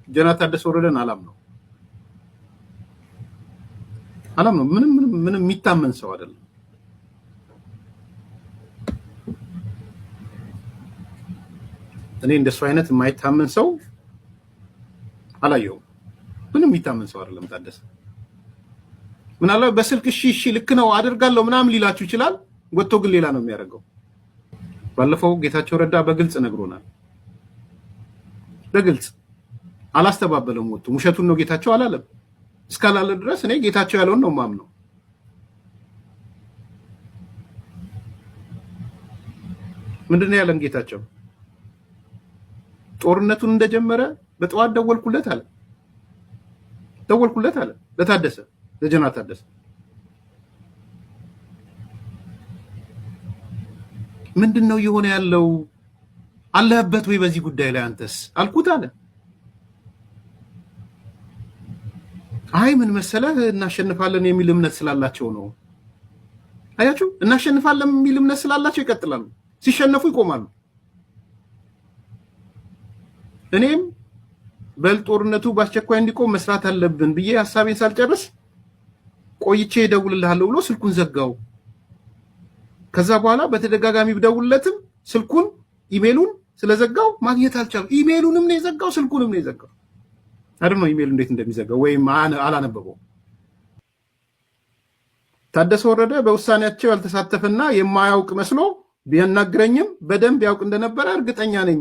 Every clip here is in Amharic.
ጀነራል ታደሰ ወረደን አላምነው አላምነው። ምንም ምንም ምንም የሚታመን ሰው አይደለም። እኔ እንደሱ አይነት የማይታመን ሰው አላየሁም። ምንም የሚታመን ሰው አይደለም ታደሰ። ምናልባት በስልክ እሺ እሺ ልክ ነው አደርጋለሁ ምናምን ሊላችሁ ይችላል። ወጥቶ ግን ሌላ ነው የሚያደርገው። ባለፈው ጌታቸው ረዳ በግልጽ ነግሮናል። በግልጽ አላስተባበለም። ወጥቶ ውሸቱን ነው ጌታቸው አላለም። እስካላለ ድረስ እኔ ጌታቸው ያለውን ነው የማምነው። ምንድን ነው ያለን ጌታቸው? ጦርነቱን እንደጀመረ በጠዋት ደወልኩለት አለ። ደወልኩለት አለ ለታደሰ፣ ለጀነራል ታደሰ። ምንድን ነው እየሆነ ያለው? አለህበት ወይ በዚህ ጉዳይ ላይ አንተስ አልኩት አለ። አይ ምን መሰለህ እናሸንፋለን የሚል እምነት ስላላቸው ነው። አያችሁ፣ እናሸንፋለን የሚል እምነት ስላላቸው ይቀጥላሉ። ሲሸነፉ ይቆማሉ። እኔም በል ጦርነቱ በአስቸኳይ እንዲቆም መስራት አለብን ብዬ ሀሳቤን ሳልጨርስ ቆይቼ እደውልልሃለሁ ብሎ ስልኩን ዘጋው። ከዛ በኋላ በተደጋጋሚ ብደውልለትም ስልኩን ኢሜሉን ስለዘጋው ማግኘት አልቻልኩም። ኢሜሉንም ነው የዘጋው፣ ስልኩንም ነው የዘጋው። አይደል ነው ኢሜሉ እንዴት እንደሚዘጋው ወይም አላነበበው። ታደሰ ወረደ በውሳኔያቸው ያልተሳተፈና የማያውቅ መስሎ ቢያናግረኝም በደንብ ያውቅ እንደነበረ እርግጠኛ ነኝ።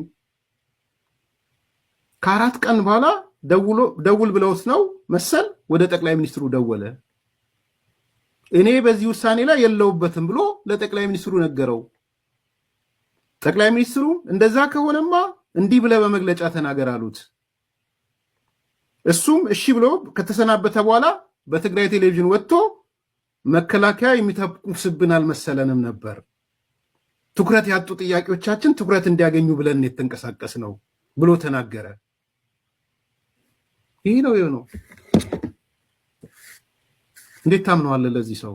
ከ4 ቀን በኋላ ደውል ብለውት ነው መሰል ወደ ጠቅላይ ሚኒስትሩ ደወለ። እኔ በዚህ ውሳኔ ላይ የለውበትም ብሎ ለጠቅላይ ሚኒስትሩ ነገረው። ጠቅላይ ሚኒስትሩ እንደዛ ከሆነማ እንዲህ ብለህ በመግለጫ ተናገር አሉት። እሱም እሺ ብሎ ከተሰናበተ በኋላ በትግራይ ቴሌቪዥን ወጥቶ መከላከያ የሚተኩስብን አልመሰለንም ነበር፣ ትኩረት ያጡ ጥያቄዎቻችን ትኩረት እንዲያገኙ ብለን የተንቀሳቀስ ነው ብሎ ተናገረ። ይህ ነው የሆነው። እንዴት ታምነዋለህ ለዚህ ሰው?